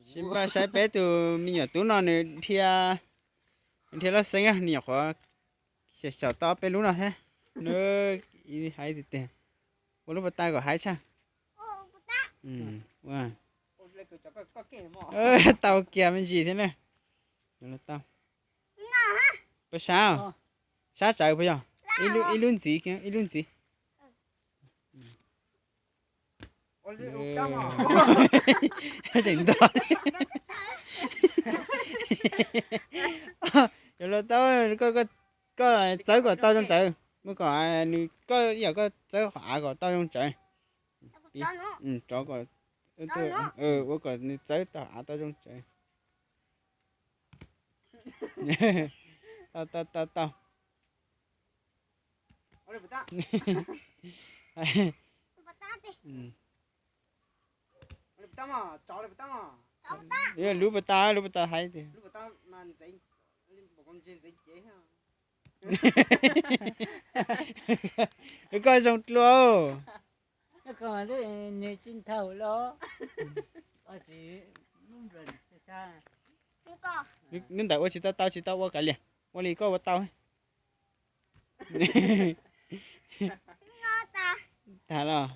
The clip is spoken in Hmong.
Sim npaj saib peb tus me nyuam tub no nws dhia, nws dhia loj xeeb, nws nyuam qhuav xyaum xyaum tau peb lub no thiab. Nws hais tiag tiag, ua lub pas tas kom haib tshaj. Tau kiag me ntsis thiab na. Yuav los tau. Puas sab? Sab tsawv puas yog? Ib lub ntxiv, ib lub ntxiv. Tseem nto. Yuav los tau, koj txawb kom tau zoo tsawv, mus kom nws, koj ib yam koj txawb qhov av kom tau zoo tsawv. Rov kom, ua kom nws txawb tau av tau zoo tsawv. Tau, tau, tau, tau. Lub pas tas, lub pas tas haib tiag. Koj zoo dlua. Nws tsis nthaum los. Nws ntawm ua tsis tau tau, tsis tau ua kav liam, ua li koj ua tau. Tag los.